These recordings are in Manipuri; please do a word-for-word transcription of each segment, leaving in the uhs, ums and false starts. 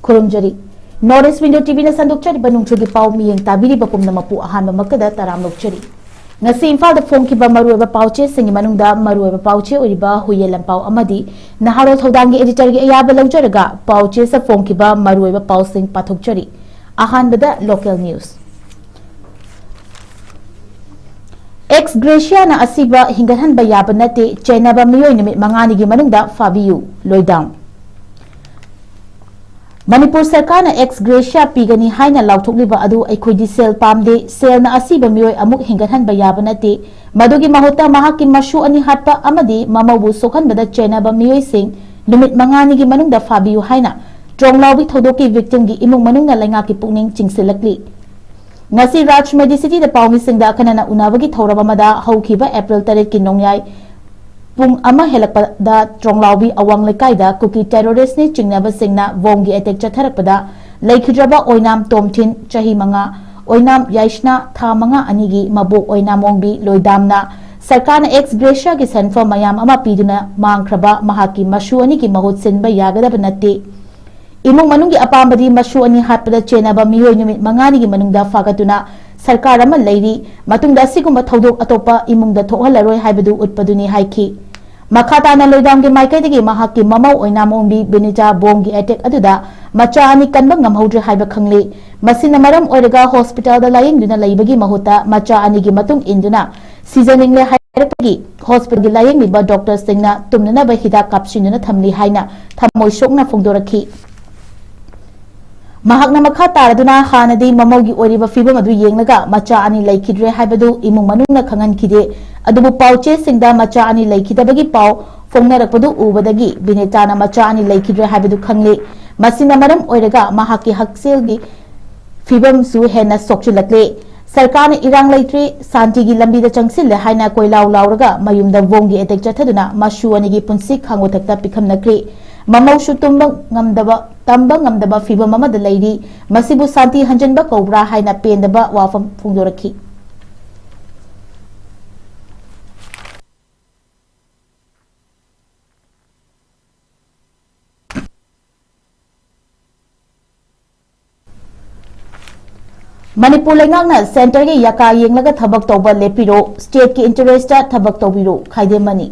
ꯈꯨꯔꯨꯝꯖꯔꯤ꯫ North East Window ꯇꯤꯚꯤꯅ ꯁꯟꯗꯣꯛꯆꯔꯤꯕ ꯅꯣꯡꯖꯨꯒꯤ ꯄꯥꯎ ꯃꯤꯠꯌꯦꯡ ꯇꯥꯕꯤꯔꯤꯕ ꯄꯨꯝꯅꯃꯛꯄꯨ ꯑꯍꯥꯟꯕꯃꯛꯇꯗ ꯇꯔꯥꯝꯅ ꯑꯣꯛꯆꯔꯤ꯫ ꯉꯁꯤ ꯏꯝꯐꯥꯜꯗ ꯐꯣꯡꯈꯤꯕ ꯃꯔꯨꯑꯣꯏꯕ ꯄꯥꯎꯆꯦꯁꯤꯡꯒꯤ ꯃꯅꯨꯡꯗ ꯃꯔꯨꯑꯣꯏꯕ ꯄꯥꯎꯆꯦ ꯑꯣꯏꯔꯤꯕ ꯍꯨꯏꯌꯦꯟ ꯂꯟꯄꯥꯎ ꯑꯃꯗꯤ ꯅꯍꯥꯔꯣꯜ ꯊꯧꯗꯥꯡꯒꯤ editorꯒꯤ ꯑꯌꯥꯕ ꯂꯧꯖꯔꯒ ꯄꯥꯎꯆꯦꯁꯤꯗ ꯐꯣꯡꯈꯤꯕ ꯃꯔꯨꯑꯣꯏꯕ ꯄꯥꯎꯁꯤꯡ ꯄꯥꯊꯣꯛꯆꯔꯤ꯫ ꯑꯍꯥꯟꯕꯗ local news꯫ Ex gratia ꯅ ꯑꯁꯤꯕ ꯍꯤꯡꯒꯠꯍꯟꯕ ꯌꯥꯕ ꯅꯠꯇꯦ, ꯆꯦꯟꯅꯕ ꯃꯤꯑꯣꯏ ꯅꯨꯃꯤꯠ ꯃꯉꯥꯅꯤꯒꯤ ꯃꯅꯨꯡꯗ ꯐꯥꯕꯤꯌꯨ, ꯂꯣꯏꯗꯥꯝ꯫ ꯃꯅꯤꯄꯨꯔ ꯁꯔꯀꯥꯔꯅ ex gratia ꯄꯤꯒꯅꯤ ꯍꯥꯏꯅ ꯂꯥꯎꯊꯣꯛꯂꯤꯕ ꯑꯗꯨ ꯑꯩꯈꯣꯏꯗꯤ ꯁꯦꯜ ꯄꯥꯝꯗꯦ, ꯁꯦꯜꯅ ꯑꯁꯤꯕ ꯃꯤꯑꯣꯏ ꯑꯃꯨꯛ ꯍꯤꯡꯒꯠꯍꯟꯕ ꯌꯥꯕ ꯅꯠꯇꯦ, ꯃꯗꯨꯒꯤ ꯃꯍꯨꯠꯇ ꯃꯍꯥꯛꯀꯤ ꯃꯁꯨ ꯑꯅꯤ ꯍꯥꯠꯄ ꯑꯃꯗꯤ ꯃꯃꯧꯕꯨ ꯁꯣꯛꯍꯟꯕꯗ ꯆꯦꯟꯅꯕ ꯃꯤꯑꯣꯏꯁꯤꯡ ꯅꯨꯃꯤꯠ ꯃꯉꯥꯅꯤꯒꯤ ꯃꯅꯨꯡꯗ ꯐꯥꯕꯤꯌꯨ ꯍꯥꯏꯅ ꯇ꯭ꯔꯣꯡꯂꯥꯎꯕꯤ ꯊꯧꯗꯣꯛꯀꯤ victimꯒꯤ ꯏꯃꯨꯡ ꯃꯅꯨꯡꯅ ꯂꯩꯉꯥꯛꯀꯤ ꯄꯨꯛꯅꯤꯡ ꯆꯤꯡꯁꯤꯜꯂꯛꯂꯤ꯫ ꯉꯁꯤ ꯔꯥꯖ ꯃꯦꯗꯤꯁꯤꯇꯤꯗ ꯄꯥꯎꯃꯤꯁꯤꯡꯗ ꯑꯈꯟꯅꯅ ꯎꯅꯕꯒꯤ ꯊꯧꯔꯝ ꯑꯃꯗ ꯍꯧꯈꯤꯕ April ꯇꯔꯦꯠꯀꯤ ꯅꯣꯡꯌꯥꯏ ꯄꯨꯡ ꯑꯃ ꯍꯦꯜꯂꯛꯄꯗ ꯇ꯭ꯔꯣꯡꯂꯥꯎꯕꯤ ꯑꯋꯥꯡ ꯂꯩꯀꯥꯏꯗ ꯀꯨꯀꯤ terroristꯅꯤ ꯆꯤꯡꯅꯕꯁꯤꯡꯅ bomꯕꯒꯤ attack ꯆꯠꯊꯔꯛꯄꯗ ꯂꯩꯈꯤꯗ꯭ꯔꯕ ꯑꯣꯏꯅꯥꯝ ꯇꯣꯝꯊꯤꯟ, ꯆꯍꯤ ꯃꯉꯥ, ꯑꯣꯏꯅꯥꯝ ꯌꯥꯏꯁꯅꯥ, ꯊꯥ ꯃꯉꯥ ꯑꯅꯤꯒꯤ ꯃꯕꯣꯛ ꯑꯣꯏꯅꯥꯝ ꯑꯣꯡꯕꯤ ꯂꯣꯏꯗꯥꯝꯅ ꯁꯔꯀꯥꯔꯅ ex gratiaꯒꯤ ꯁꯦꯟꯐꯝ ꯃꯌꯥꯝ ꯑꯃ ꯄꯤꯗꯨꯅ ꯃꯥꯡꯈ꯭ꯔꯕ ꯃꯍꯥꯛꯀꯤ ꯃꯁꯨ ꯑꯅꯤꯒꯤ ꯃꯍꯨꯠ ꯁꯤꯟꯕ ꯌꯥꯒꯗꯕ ꯅꯠꯇꯦ꯫ ꯏꯃꯨꯡ ꯃꯅꯨꯡꯒꯤ ꯑꯄꯥꯝꯕꯗꯤ ꯃꯁꯨ ꯑꯅꯤ ꯍꯥꯠꯄꯗ ꯆꯦꯟꯅꯕ ꯃꯤꯑꯣꯏ ꯅꯨꯃꯤꯠ ꯃꯉꯥꯅꯤꯒꯤ ꯃꯅꯨꯡꯗ ꯐꯥꯒꯠꯇꯨꯅ ꯁꯔꯀꯥꯔ ꯑꯃ ꯂꯩꯔꯤ, ꯃꯇꯨꯡꯗ ꯑꯁꯤꯒꯨꯝꯕ ꯊꯧꯗꯣꯛ ꯑꯇꯣꯞꯄ ꯏꯃꯨꯡꯗ ꯊꯣꯛꯍꯜꯂꯔꯣꯏ ꯍꯥꯏꯕꯗꯨ ꯎꯠꯄꯗꯨꯅꯤ ꯍꯥꯏꯈꯤ꯫ ꯃꯈꯥ ꯇꯥꯅ ꯂꯣꯏꯗꯥꯝꯒꯤ ꯃꯥꯏꯀꯩꯗꯒꯤ ꯃꯍꯥꯛꯀꯤ ꯃꯃꯧ ꯑꯣꯏꯅꯥꯝ ꯑꯣꯡꯕꯤ ꯕꯤꯅꯤꯇꯥ bombꯒꯤ attack ꯑꯗꯨꯗ ꯃꯆꯥ ꯑꯅꯤ ꯀꯟꯕ ꯉꯝꯍꯧꯗ꯭ꯔꯦ ꯍꯥꯏꯕ ꯈꯪꯂꯦ꯫ ꯃꯁꯤꯅ ꯃꯔꯝ ꯑꯣꯏꯔꯒ hospitalꯗ ꯂꯥꯌꯦꯡꯗꯨꯅ ꯂꯩꯕꯒꯤ ꯃꯍꯨꯠꯇ ꯃꯆꯥ ꯑꯅꯤꯒꯤ ꯃꯇꯨꯡ ꯏꯟꯗꯨꯅ ꯁꯤꯖꯅꯤꯡꯂꯦ ꯍꯥꯏꯔꯛꯄꯒꯤ hospitalꯒꯤ ꯂꯥꯌꯦꯡꯂꯤꯕ doctorꯁꯤꯡꯅ ꯇꯨꯝꯅꯅꯕ ꯍꯤꯗꯥꯛ ꯀꯥꯞꯁꯤꯟꯗꯨꯅ ꯊꯝꯂꯤ ꯍꯥꯏꯅ ꯊꯃꯣꯏ ꯁꯣꯛꯅ ꯐꯣꯡꯗꯣꯔꯛꯈꯤ꯫ ꯃꯍꯥꯛꯅ ꯃꯈꯥ ꯇꯥꯔꯗꯨꯅ ꯍꯥꯟꯅꯗꯤ ꯃꯃꯧꯒꯤ ꯑꯣꯏꯔꯤꯕ ꯐꯤꯕꯝ ꯑꯗꯨ ꯌꯦꯡꯂꯒ ꯃꯆꯥ ꯑꯅꯤ ꯂꯩꯈꯤꯗ꯭ꯔꯦ ꯍꯥꯏꯕꯗꯨ ꯏꯃꯨꯡ ꯃꯅꯨꯡꯅ ꯈꯪꯍꯟꯈꯤꯗꯦ꯫ ꯑꯗꯨꯕꯨ ꯄꯥꯎꯆꯦꯁꯤꯡꯗ ꯃꯆꯥ ꯑꯅꯤ ꯂꯩꯈꯤꯗꯕꯒꯤ ꯄꯥꯎ ꯐꯣꯡꯅꯔꯛꯄꯗꯨ ꯎꯕꯗꯒꯤ ꯕꯤꯅꯤꯇꯥꯅ ꯃꯆꯥ ꯑꯅꯤ ꯂꯩꯈꯤꯗ꯭ꯔꯦ ꯍꯥꯏꯕꯗꯨ ꯈꯪꯂꯦ꯫ ꯃꯁꯤꯅ ꯃꯔꯝ ꯑꯣꯏꯔꯒ ꯃꯍꯥꯛꯀꯤ ꯍꯛꯁꯦꯜꯒꯤ ꯐꯤꯕꯝꯁꯨ ꯍꯦꯟꯅ ꯁꯣꯛꯆꯤꯜꯂꯛꯂꯦ꯫ ꯁꯔꯀꯥꯔꯅ ꯏꯔꯥꯡ ꯂꯩꯇ꯭ꯔꯦ, ꯁꯥꯟꯇꯤꯒꯤ ꯂꯝꯕꯤꯗ ꯆꯪꯁꯤꯜꯂꯦ ꯍꯥꯏꯅ ꯀꯣꯏꯂꯥꯎ ꯂꯥꯎꯔꯒ ꯃꯌꯨꯝꯗ bombꯒꯤ attack ꯆꯠꯊꯗꯨꯅ ꯃꯁꯨ ꯑꯅꯤꯒꯤ ꯄꯨꯟꯁꯤ ꯈꯥꯡꯕ ꯊꯛꯇ ꯄꯤꯈꯝꯅꯈ꯭ꯔꯦ꯫ ꯃꯃꯧꯁꯨ ꯇꯨꯝꯕ ꯉꯝꯗꯕ, ꯇꯝꯕ ꯉꯝꯗꯕ ꯐꯤꯕꯝ ꯑꯃꯗ ꯂꯩꯔꯤ꯫ ꯃꯁꯤꯕꯨ ꯁꯥꯟꯇꯤ ꯍꯟꯖꯤꯟꯕ ꯀꯧꯕ꯭ꯔꯥ ꯍꯥꯏꯅ ꯄꯦꯟꯗꯕ ꯋꯥꯐꯝ ꯐꯣꯡꯗꯣꯔꯛꯈꯤ꯫ ꯃꯅꯤꯄꯨꯔ ꯂꯩꯉꯥꯛꯅ centreꯒꯤ ꯌꯥꯀꯥ ꯌꯦꯡꯂꯒ ꯊꯕꯛ ꯇꯧꯕ ꯂꯦꯞꯄꯤꯔꯣ, stateꯀꯤ interestꯇ ꯊꯕꯛ ꯇꯧꯕꯤꯔꯣ, ꯈꯥꯏꯗꯦꯝ ꯃꯅꯤ꯫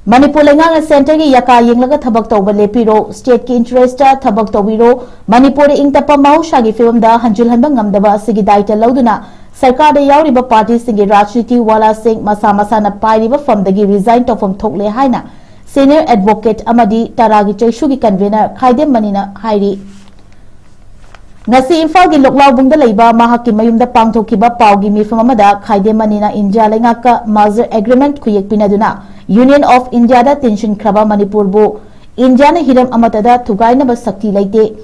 ꯃꯅꯤꯄꯨꯔ ꯂꯩꯉꯥꯛꯅ centreꯒꯤ ꯌꯥꯀꯥ ꯌꯦꯡꯂꯒ ꯊꯕꯛ ꯇꯧꯕ ꯂꯦꯞꯄꯤꯔꯣ, stateꯀꯤ interestꯇ ꯊꯕꯛ ꯇꯧꯕꯤꯔꯣ, ꯃꯅꯤꯄꯨꯔꯗ ꯏꯪ ꯇꯞꯄ ꯃꯍꯧꯁꯥꯒꯤ ꯐꯤꯕꯝꯗ ꯍꯟꯖꯤꯜꯍꯟꯕ ꯉꯝꯗꯕ ꯑꯁꯤꯒꯤ ꯗꯥꯏꯇ ꯂꯧꯗꯨꯅ ꯁꯔꯀꯥꯔꯗ ꯌꯥꯎꯔꯤꯕ partyꯁꯤꯡꯒꯤ ꯔꯥꯖꯅꯤꯇꯤ ꯋꯥꯂꯥꯁꯤꯡ ꯃꯁꯥ ꯃꯁꯥꯅ ꯄꯥꯏꯔꯤꯕ ꯐꯝꯗꯒꯤ resign ꯇꯧꯐꯝ ꯊꯣꯛꯂꯦ ꯍꯥꯏꯅ senior advocate ꯑꯃꯗꯤ ꯇꯔꯥꯒꯤ ꯆꯩꯁꯨꯒꯤ convener ꯈꯥꯏꯗꯦꯝ ꯃꯅꯤꯅ ꯍꯥꯏꯔꯤ꯫ ꯉꯁꯤ ꯏꯝꯐꯥꯜꯒꯤ ꯂꯣꯛꯂꯥꯎꯕꯨꯡꯗ ꯂꯩꯕ ꯃꯍꯥꯛꯀꯤ ꯃꯌꯨꯝꯗ ꯄꯥꯡꯊꯣꯛꯈꯤꯕ ꯄꯥꯎꯒꯤ ꯃꯤꯐꯝ ꯑꯃꯗ ꯈꯥꯏꯗꯦꯝ ꯃꯅꯤꯅ ꯏꯟꯗꯤꯌꯥ ꯂꯩꯉꯥꯛꯀ merger agreement ꯈꯨꯌꯦꯛ ꯄꯤꯅꯗꯨꯅ Union of Indiaꯗ ꯇꯤꯟꯁꯤꯟꯈ꯭ꯔꯕ ꯃꯅꯤꯄꯨꯔꯕꯨ ꯏꯟꯗꯤꯌꯥꯅ ꯍꯤꯔꯝ ꯑꯃꯠꯇꯗ ꯊꯨꯒꯥꯏꯅꯕ ꯁꯛꯇꯤ ꯂꯩꯇꯦ꯫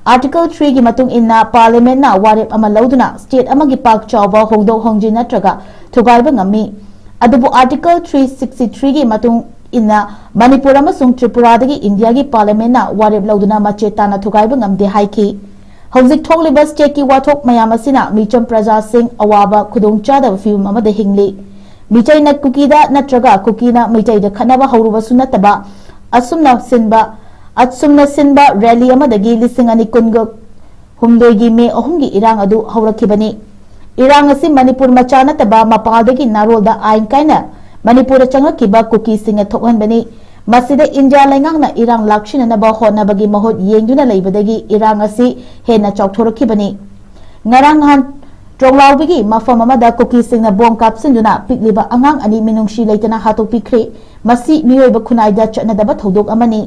Article threeꯒꯤ ꯃꯇꯨꯡ ꯏꯟꯅ Parliamentꯅ ꯋꯥꯔꯦꯞ ꯑꯃ ꯂꯧꯗꯨꯅ state ꯑꯃꯒꯤ ꯄꯥꯛ ꯆꯥꯎꯕ ꯍꯣꯡꯗꯣꯛ ꯍꯣꯡꯖꯤꯟ ꯅꯠꯇ꯭ꯔꯒ ꯊꯨꯒꯥꯏꯕ ꯉꯝꯃꯤ꯫ ꯑꯗꯨꯕꯨ Article three sixty threeꯒꯤ ꯃꯇꯨꯡ ꯏꯟꯅ ꯃꯅꯤꯄꯨꯔ ꯑꯃꯁꯨꯡ ꯇ꯭ꯔꯤꯄꯨꯔꯥꯗꯒꯤ ꯏꯟꯗꯤꯌꯥꯒꯤ Parliamentꯅ ꯋꯥꯔꯦꯞ ꯂꯧꯗꯨꯅ ꯃꯆꯦꯠ ꯇꯥꯅ ꯊꯨꯒꯥꯏꯕ ꯉꯝꯗꯦ ꯍꯥꯏꯈꯤ꯫ ꯍꯧꯖꯤꯛ ꯊꯣꯛꯂꯤꯕ stateꯀꯤ ꯋꯥꯊꯣꯛ ꯃꯌꯥꯝ ꯑꯁꯤꯅ ꯃꯤꯆꯝ ꯄ꯭ꯔꯖꯥꯁꯤꯡ ꯑꯋꯥꯕ ꯈꯨꯗꯣꯡꯆꯥꯗꯕ ꯐꯤꯕꯝ ꯑꯃꯗ ꯍꯤꯡꯂꯤ꯫ ꯃꯤꯇꯩꯅ ꯀꯨꯀꯤꯗ ꯅꯠꯇ꯭ꯔꯒ ꯀꯨꯀꯤꯅ ꯃꯤꯇꯩꯗ ꯈꯠꯅꯕ ꯍꯧꯔꯨꯕꯁꯨ ꯅꯠꯇꯕ, ꯑꯁꯨꯝꯅ ꯁꯤꯟꯕ, ꯑꯁꯨꯝꯅ ꯁꯤꯟꯕ rally ꯑꯃꯗꯒꯤ ꯂꯤꯁꯤꯡ ꯑꯅꯤ ꯀꯨꯟꯒ ꯍꯨꯝꯗꯣꯏꯒꯤ ꯃꯦ ꯑꯍꯨꯝꯒꯤ ꯏꯔꯥꯡ ꯑꯗꯨ ꯍꯧꯔꯛꯈꯤꯕꯅꯤ꯫ ꯏꯔꯥꯡ ꯑꯁꯤ ꯃꯅꯤꯄꯨꯔ ꯃꯆꯥ ꯅꯠꯇꯕ ꯃꯄꯥꯜꯗꯒꯤ ꯅꯥꯔꯣꯜꯗ ꯑꯥꯏꯟ ꯀꯥꯏꯅ ꯃꯅꯤꯄꯨꯔꯗ ꯆꯪꯂꯛꯈꯤꯕ ꯀꯨꯀꯤꯁꯤꯡꯅ ꯊꯣꯛꯍꯟꯕꯅꯤ꯫ ꯃꯁꯤꯗ ꯏꯟꯗꯤꯌꯥ ꯂꯩꯉꯥꯛꯅ ꯏꯔꯥꯡ ꯂꯥꯛꯁꯤꯟꯅꯅꯕ ꯍꯣꯠꯅꯕꯒꯤ ꯃꯍꯨꯠ ꯌꯦꯡꯗꯨꯅ ꯂꯩꯕꯗꯒꯤ ꯏꯔꯥꯡ ꯑꯁꯤ ꯍꯦꯟꯅ ꯆꯥꯎꯊꯣꯔꯛꯈꯤꯕꯅꯤ꯫ ꯉꯔꯥꯡ ꯅꯍꯥꯟ ꯇ꯭ꯔꯣꯡꯂꯥꯎꯕꯤꯒꯤ ꯃꯐꯝ ꯑꯃꯗ ꯀꯨꯀꯤꯁꯤꯡꯅ ꯕꯣꯝ ꯀꯥꯞꯁꯤꯟꯗꯨꯅ ꯄꯤꯛꯂꯤꯕ ꯑꯉꯥꯡ ꯑꯅꯤ ꯃꯤꯅꯨꯡꯁꯤ ꯂꯩꯇꯅ ꯍꯥꯠꯇꯣꯛꯄꯤꯈ꯭ꯔꯦ꯫ ꯃꯁꯤ ꯃꯤꯑꯣꯏꯕ ꯈꯨꯟꯅꯥꯏꯗ ꯆꯠꯅꯗꯕ ꯊꯧꯗꯣꯛ ꯑꯃꯅꯤ꯫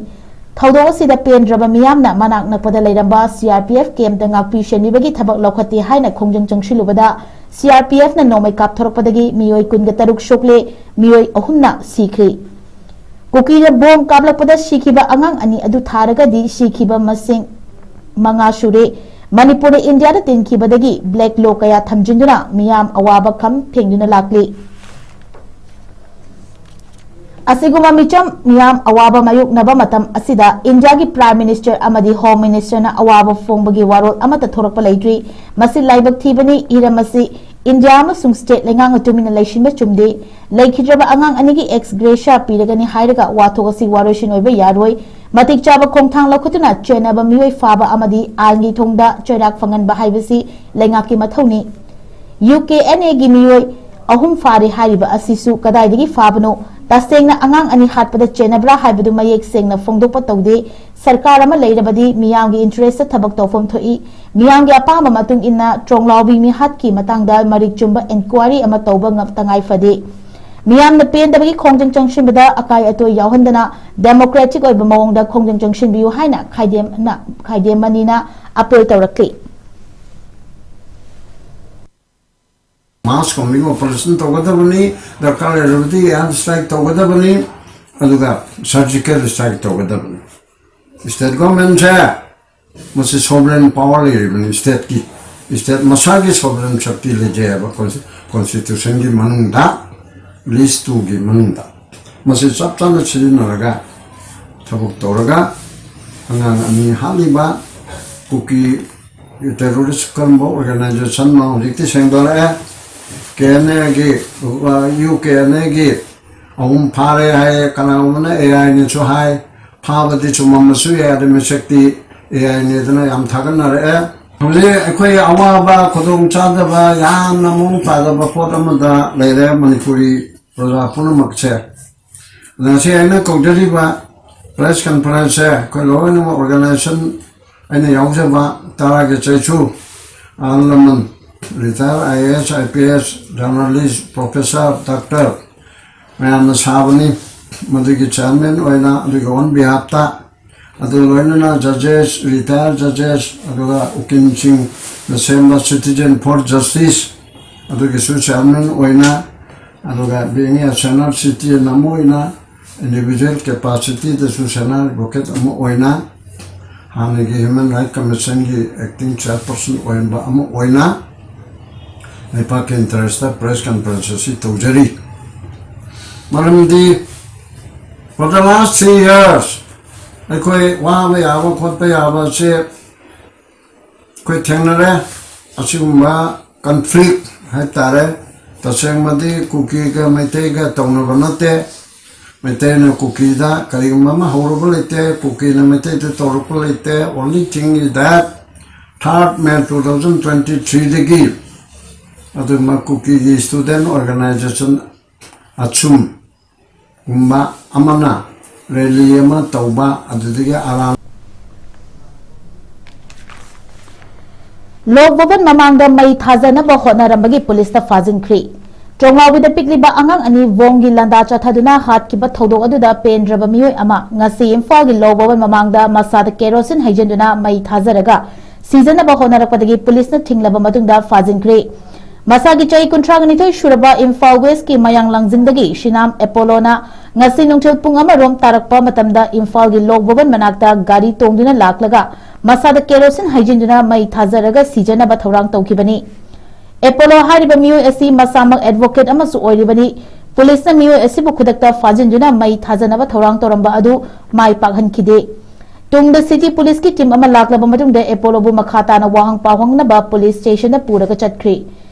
ꯊꯧꯗꯣꯛ ꯑꯁꯤꯗ ꯄꯦꯟꯗ꯭ꯔꯕ ꯃꯤꯌꯥꯝꯅ ꯃꯅꯥꯛ ꯅꯛꯄꯗ ꯂꯩꯔꯝꯕ C R P F campꯇ ꯉꯥꯛꯄꯤ ꯁꯦꯟꯕꯤꯕꯒꯤ ꯊꯕꯛ ꯂꯧꯈꯠꯇꯦ ꯍꯥꯏꯅ ꯈꯣꯡꯖꯪ ꯆꯪꯁꯤꯜꯂꯨꯕꯗ C R P Fꯅ ꯅꯣꯡꯃꯩ ꯀꯥꯞꯊꯣꯔꯛꯄꯗꯒꯤ ꯃꯤꯑꯣꯏ ꯀꯨꯟꯒ ꯇꯔꯨꯛ ꯁꯣꯛꯂꯦ, ꯃꯤꯑꯣꯏ ꯑꯍꯨꯝꯅ ꯁꯤꯈ꯭ꯔꯦ꯫ ꯀꯨꯀꯤꯅ ꯕꯣꯝ ꯀꯥꯞꯂꯛꯄꯗ ꯁꯤꯈꯤꯕ ꯑꯉꯥꯡ ꯑꯅꯤ ꯑꯗꯨ ꯊꯥꯔꯒꯗꯤ ꯁꯤꯈꯤꯕ ꯃꯁꯤꯡ ꯃꯉꯥ ꯁꯨꯔꯦ꯫ ꯃꯅꯤꯄꯨꯔꯅ ꯏꯟꯗꯤꯌꯥꯗ ꯇꯤꯟꯈꯤꯕꯗꯒꯤ black law ꯀꯌꯥ ꯊꯝꯖꯤꯟꯗꯨꯅ ꯃꯤꯌꯥꯝ ꯑꯋꯥꯕ ꯈꯝ ꯊꯦꯡꯗꯨꯅ ꯂꯥꯛꯂꯤ꯫ ꯑꯁꯤꯒꯨꯝꯕ ꯃꯤꯆꯝ ꯃꯤꯌꯥꯝ ꯑꯋꯥꯕ ꯃꯥꯌꯣꯛꯅꯕ ꯃꯇꯝ ꯑꯁꯤꯗ ꯏꯟꯗꯤꯌꯥꯒꯤ Prime Minister ꯑꯃꯗꯤ Home Ministerꯅ ꯑꯋꯥꯕ ꯐꯣꯡꯕꯒꯤ ꯋꯥꯔꯣꯜ ꯑꯃꯠꯇ ꯊꯣꯔꯛꯄ ꯂꯩꯇ꯭ꯔꯤ꯫ ꯃꯁꯤ ꯂꯥꯏꯕꯛ ꯊꯤꯕꯅꯤ꯫ ꯍꯤꯔꯝ ꯑꯁꯤ ꯏꯟꯗꯤꯌꯥ ꯑꯃꯁꯨꯡ state ꯂꯩꯉꯥꯛꯅ ꯇꯨꯃꯤꯟꯅ ꯂꯩꯁꯤꯟꯕ ꯆꯨꯝꯗꯦ꯫ ꯂꯩꯈꯤꯗ꯭ꯔꯕ ꯑꯉꯥꯡ ꯑꯅꯤꯒꯤ ex gratia ꯄꯤꯔꯒꯅꯤ ꯍꯥꯏꯔꯒ ꯋꯥꯊꯣꯛ ꯑꯁꯤ ꯋꯥꯔꯣꯏꯁꯤꯟ ꯑꯣꯏꯕ ꯌꯥꯔꯣꯏ꯫ ꯃꯇꯤꯛ ꯆꯥꯕ ꯈꯣꯡꯊꯥꯡ ꯂꯧꯈꯠꯇꯨꯅ ꯆꯦꯟꯅꯕ ꯃꯤꯑꯣꯏ ꯐꯥꯕ ꯑꯃꯗꯤ ꯑꯥꯏꯟꯒꯤ ꯊꯣꯡꯗ ꯆꯩꯔꯥꯛ ꯐꯪꯍꯟꯕ ꯍꯥꯏꯕꯁꯤ ꯂꯩꯉꯥꯛꯀꯤ ꯃꯊꯧꯅꯤ꯫ ꯌꯨ ꯀꯦ ꯑꯦꯟ ꯑꯦꯒꯤ ꯃꯤꯑꯣꯏ ꯑꯍꯨꯝ ꯐꯥꯔꯦ ꯍꯥꯏꯔꯤꯕ ꯑꯁꯤꯁꯨ ꯀꯗꯥꯏꯗꯒꯤ ꯐꯥꯕꯅꯣ? ꯇꯁꯦꯡꯅ ꯑꯉꯥꯡ ꯑꯅꯤ ꯍꯥꯠꯄꯗ ꯆꯦꯟꯅꯕ꯭ꯔꯥ ꯍꯥꯏꯕꯗꯨ ꯃꯌꯦꯛ ꯁꯦꯡꯅ ꯐꯣꯡꯗꯣꯛꯄ ꯇꯧꯗꯦ꯫ ꯁꯔꯀꯥꯔ ꯑꯃ ꯂꯩꯔꯕꯗꯤ ꯃꯤꯌꯥꯝꯒꯤ ꯏꯟꯇꯔꯦꯁꯇ ꯊꯕꯛ ꯇꯧꯐꯝ ꯊꯣꯛꯏ꯫ ꯃꯤꯌꯥꯝꯒꯤ ꯑꯄꯥꯝꯕ ꯃꯇꯨꯡ ꯏꯟꯅ ꯇ꯭ꯔꯣꯡꯂꯥꯎꯕꯤ ꯃꯤꯍꯥꯠꯀꯤ ꯃꯇꯥꯡꯗ ꯃꯔꯤꯛ ꯆꯨꯝꯕ ꯏꯟꯀ꯭ꯋꯥꯔꯤ ꯑꯃ ꯇꯧꯕ ꯉꯝ-, ꯇꯉꯥꯏ ꯐꯗꯦ꯫ ꯃꯤꯌꯥꯝꯅ ꯄꯦꯟꯗꯕꯒꯤ ꯈꯣꯡꯖꯪ ꯆꯪꯁꯤꯟꯕꯗ ꯑꯀꯥꯏ ꯑꯇꯣꯏ ꯌꯥꯎꯍꯟꯗꯅ ꯗꯦꯃꯣꯀ꯭ꯔꯦꯇꯤꯛ ꯑꯣꯏꯕ ꯃꯑꯣꯡꯗ ꯈꯣꯡꯖꯪ ꯆꯪꯁꯤꯟꯕꯤꯌꯨ ꯍꯥꯏꯅ ꯈꯥꯏꯗꯦꯝꯅ, ꯈꯥꯏꯗꯦꯝ ꯃꯅꯤꯅ ꯑꯄꯤꯜ ꯇꯧꯔꯛꯂꯤ꯫ ꯃꯥꯁ ꯀꯣꯝꯕꯤꯡ ꯑꯣꯄꯔꯦꯁꯟ ꯇꯧꯒꯗꯕꯅꯤ, ꯗꯔꯀꯥꯔ ꯂꯩꯔꯕꯗꯤ ꯑꯦꯌꯔ ꯁ꯭ꯇ꯭ꯔꯥꯏꯛ ꯇꯧꯒꯗꯕꯅꯤ, ꯑꯗꯨꯒ ꯁꯔꯖꯤꯀꯦꯜ ꯁ꯭ꯇ꯭ꯔꯥꯏꯛ ꯇꯧꯒꯗꯕꯅꯤ꯫ ꯁ꯭ꯇꯦꯠ ꯒꯣꯔꯃꯦꯟꯁꯦ ꯃꯁꯤ ꯁꯣꯚꯔꯦꯟ ꯄꯥꯋꯔ ꯂꯩꯔꯤꯕꯅꯤ ꯁ꯭ꯇꯦꯠꯀꯤ꯫ ꯁ꯭ꯇꯦꯠ ꯃꯁꯥꯒꯤ ꯁꯣꯚꯔꯦꯟ ꯁꯛꯇꯤ ꯂꯩꯖꯩ ꯍꯥꯏꯕ ꯀꯣꯟꯁꯇꯤꯇ꯭ꯌꯨꯁꯟꯒꯤ ꯃꯅꯨꯡꯗ, ꯂꯤꯁ ꯇꯨꯒꯤ ꯃꯅꯨꯡꯗ꯫ ꯃꯁꯤ ꯆꯞ ꯆꯥꯅ ꯁꯤꯖꯤꯟꯅꯔꯒ ꯊꯕꯛ ꯇꯧꯔꯒ ꯑꯉꯥꯡ ꯑꯅꯤ ꯍꯥꯠꯂꯤꯕ ꯀꯨꯀꯤ ꯇꯦꯔꯣꯔꯤꯁ ꯀꯔꯝꯕ ꯑꯣꯔꯒꯅꯥꯏꯖꯦꯁꯟꯅꯣ ꯍꯧꯖꯤꯛꯇꯤ ꯁꯦꯡꯗꯣꯔꯛꯑꯦ꯫ ꯀꯦ ꯑꯦꯟ ꯑꯦꯒꯤ, ꯌꯨ ꯀꯦ ꯑꯦꯟ ꯑꯦꯒꯤ ꯑꯍꯨꯝ ꯐꯥꯔꯦ ꯍꯥꯏꯌꯦ, ꯀꯅꯥꯒꯨꯝꯕꯅ ꯑꯦ ꯑꯥꯏꯅꯁꯨ ꯍꯥꯏ꯫ ꯐꯥꯕꯗꯤ ꯆꯨꯝꯃꯝꯕꯁꯨ ꯌꯥꯏ, ꯑꯗꯨ ꯃꯤꯁꯛꯇꯤ ꯑꯦ ꯑꯥꯏꯅꯦꯗꯅ ꯌꯥꯝ ꯊꯥꯒꯠꯅꯔꯛꯑꯦ꯫ ꯍꯧꯖꯤꯛ ꯑꯩꯈꯣꯏ ꯑꯋꯥꯕ, ꯈꯨꯗꯣꯡ ꯆꯥꯗꯕ, ꯌꯥꯝꯅ ꯃꯑꯣꯡ ꯇꯥꯗꯕ ꯄꯣꯠ ꯑꯃꯗ ꯂꯩꯔꯦ ꯃꯅꯤꯄꯨꯔꯤ ꯄ꯭ꯔꯖꯥ ꯄꯨꯝꯅꯃꯛꯁꯦ꯫ ꯉꯁꯤ ꯑꯩꯅ ꯀꯧꯖꯔꯤꯕ ꯄ꯭ꯔꯦꯁ ꯀꯟꯐꯔꯦꯟꯁꯁꯦ ꯑꯩꯈꯣꯏ ꯂꯣꯏꯅꯃꯛ ꯑꯣꯔꯒꯅꯥꯏꯖꯦꯁꯟ ꯑꯩꯅ ꯌꯥꯎꯖꯕ ꯇꯔꯥꯒꯤ ꯆꯩꯁꯨ, ꯑꯍꯜ ꯂꯃꯟ, retire I A S, I P S, journalist, professor, doctor ꯃꯌꯥꯝꯅ ꯁꯥꯕꯅꯤ꯫ ꯃꯗꯨꯒꯤ ꯆꯤꯌꯥꯔꯃꯦꯟ ꯑꯣꯏꯅ, ꯑꯗꯨꯒꯤ ꯑꯣꯟ ꯕꯤꯍꯥꯞꯇ, ꯑꯗꯨ ꯂꯣꯏꯅꯅ ꯖꯖꯦꯁ, ꯔꯤꯇꯥꯌꯔ ꯖꯖꯦꯁ, ꯑꯗꯨꯒ ꯎꯀꯤꯜꯁꯤꯡ, ꯅꯁꯦꯝꯕ Citizen for Justice, ꯑꯗꯨꯒꯤꯁꯨ ꯆꯤꯌꯥꯔꯃꯦꯟ ꯑꯣꯏꯅ, ꯑꯗꯨꯒ being a senior citizen ꯑꯃ ꯑꯣꯏꯅ, ꯏꯟꯗꯤꯚꯤꯖꯨꯋꯦꯜ ꯀꯦꯄꯥꯁꯤꯇꯤꯗꯁꯨ ꯁꯦꯅꯥ ꯑꯦꯗꯚꯣꯀꯦꯠ ꯑꯃ ꯑꯣꯏꯅ, ꯍꯥꯟꯅꯒꯤ ꯍ꯭ꯌꯨꯃꯦꯟ ꯔꯥꯏꯠ ꯀꯃꯤꯁꯟꯒꯤ ꯑꯦꯛꯇꯤꯡ ꯆꯤꯌꯥꯔꯄꯔꯁꯟ ꯑꯣꯏꯔꯝꯕ ꯑꯃ ꯑꯣꯏꯅ, ꯂꯩꯄꯥꯛꯀꯤ ꯏꯟꯇꯔꯦꯁꯇ ꯄ꯭ꯔꯦꯁ ꯀꯟꯐꯔꯦꯟꯁ ꯑꯁꯤ ꯇꯧꯖꯔꯤ꯫ ꯃꯔꯝꯗꯤ, for the last three years, ꯑꯩꯈꯣꯏ ꯋꯥꯕ ꯌꯥꯕ ꯈꯣꯠꯄ ꯌꯥꯕ ꯑꯁꯦ ꯑꯩꯈꯣꯏ ꯊꯦꯡꯅꯔꯦ꯫ ꯑꯁꯤꯒꯨꯝꯕ ꯀꯟꯐ꯭ꯂꯤꯛ ꯍꯥꯏꯇꯥꯔꯦ, ꯇꯁꯦꯡꯕꯗꯤ ꯀꯨꯀꯤꯒ ꯃꯩꯇꯩꯒ ꯇꯧꯅꯕ ꯅꯠꯇꯦ꯫ ꯃꯩꯇꯩꯅ ꯀꯨꯀꯤꯗ ꯀꯔꯤꯒꯨꯝꯕ ꯑꯃ ꯍꯧꯔꯨꯕ ꯂꯩꯇꯦ, ꯀꯨꯀꯤꯅ ꯃꯩꯇꯩꯗ ꯇꯧꯔꯛꯄ ꯂꯩꯇꯦ꯫ Only thing is that third May two thousand twenty-threeꯗꯒꯤ ꯑꯗꯨꯃꯛ ꯀꯨꯀꯤꯒꯤ student organization ꯑꯁꯨꯝ ꯒꯨꯝꯕ ꯑꯃꯅ rally ꯑꯃ ꯇꯧꯕ, ꯑꯗꯨꯗꯒꯤ ꯑꯔꯥꯟ ꯂꯣꯛ ꯚꯕꯟ ꯃꯃꯥꯡꯗ ꯃꯩ ꯊꯥꯖꯅꯕ ꯍꯣꯠꯅꯔꯝꯕꯒꯤ ꯄꯨꯂꯤꯁꯅ ꯐꯥꯖꯤꯟꯈ꯭ꯔꯤ꯫ ꯆꯣꯡꯂꯥꯎꯕꯤꯗ ꯄꯤꯛꯂꯤꯕ ꯑꯉꯥꯡ ꯑꯅꯤ ꯕꯣꯝꯒꯤ ꯂꯥꯟꯗꯥ ꯆꯠꯊꯗꯨꯅ ꯍꯥꯠꯈꯤꯕ ꯊꯧꯗꯣꯛ ꯑꯗꯨꯗ ꯄꯦꯟꯗ꯭ꯔꯕ ꯃꯤꯑꯣꯏ ꯑꯃ ꯉꯁꯤ ꯏꯝꯐꯥꯜꯒꯤ ꯂꯣꯛ ꯚꯕꯟ ꯃꯃꯥꯡꯗ ꯃꯁꯥꯗ ꯀꯦꯔꯣꯁꯤꯟ ꯍꯩꯖꯤꯟꯗꯨꯅ ꯃꯩ ꯊꯥꯖꯔꯒ ꯁꯤꯖꯅꯕ ꯍꯣꯠꯅꯔꯛꯄꯗꯒꯤ ꯄꯨꯂꯤꯁꯅ ꯊꯤꯡꯂꯕ ꯃꯇꯨꯡꯗ ꯐꯥꯖꯤꯟꯈ꯭ꯔꯦ꯫ ꯃꯁꯥꯒꯤ ꯆꯍꯤ ꯀꯨꯟꯊ꯭ꯔꯥꯒ ꯅꯤꯊꯣꯏ ꯁꯨꯔꯕ ꯏꯝꯐꯥꯜ ꯋꯦꯁꯀꯤ ꯃꯌꯥꯡ ꯂꯥꯡꯖꯤꯡꯗꯒꯤ ꯁꯤꯅꯥꯝ ꯑꯦꯄꯣꯂꯣꯅ ꯉꯁꯤ ꯅꯨꯡꯊꯤꯜ ꯄꯨꯡ ꯑꯃ ꯔꯣꯝ ꯇꯥꯔꯛꯄ ꯃꯇꯝꯗ ꯏꯝꯐꯥꯜꯒꯤ ꯂꯣꯛ ꯚꯕꯟ ꯃꯅꯥꯛꯇ ꯒꯥꯔꯤ ꯇꯣꯡꯗꯨꯅ ꯂꯥꯛꯂꯒ ꯃꯁꯥꯗ ꯀꯦꯔꯣꯁꯤꯟ ꯍꯩꯖꯤꯟꯗꯨꯅ ꯃꯩ ꯊꯥꯖꯔꯒ ꯁꯤꯖꯅꯕ ꯊꯧꯔꯥꯡ ꯇꯧꯈꯤꯕꯅꯤ꯫ ꯑꯦꯄꯣꯂꯣ ꯍꯥꯏꯔꯤꯕ ꯃꯤꯑꯣꯏ ꯑꯁꯤ ꯃꯁꯥꯃꯛ advocate ꯑꯃꯁꯨ ꯑꯣꯏꯔꯤꯕꯅꯤ꯫ ꯄꯨꯂꯤꯁꯅ ꯃꯤꯑꯣꯏ ꯑꯁꯤꯕꯨ ꯈꯨꯗꯛꯇ ꯐꯥꯖꯤꯟꯗꯨꯅ ꯃꯩ ꯊꯥꯖꯅꯕ ꯊꯧꯔꯥꯡ ꯇꯧꯔꯝꯕ ꯑꯗꯨ ꯃꯥꯏ ꯄꯥꯛꯍꯟꯈꯤꯗꯦ꯫ ꯇꯨꯡꯗ ꯁꯤꯇꯤ ꯄꯨꯂꯤꯁꯀꯤ ꯇꯤꯝ ꯑꯃ ꯂꯥꯛꯂꯕ ꯃꯇꯨꯡꯗ ꯑꯦꯄꯣꯂꯣꯕꯨ ꯃꯈꯥ ꯇꯥꯅ ꯋꯥꯍꯪ ꯄꯥꯎꯍꯪꯅꯕ ꯄꯨꯂꯤꯁ ꯁ꯭ꯇꯦꯁꯟꯗ ꯄꯨꯔꯒ ꯆꯠꯈ꯭ꯔꯤ꯫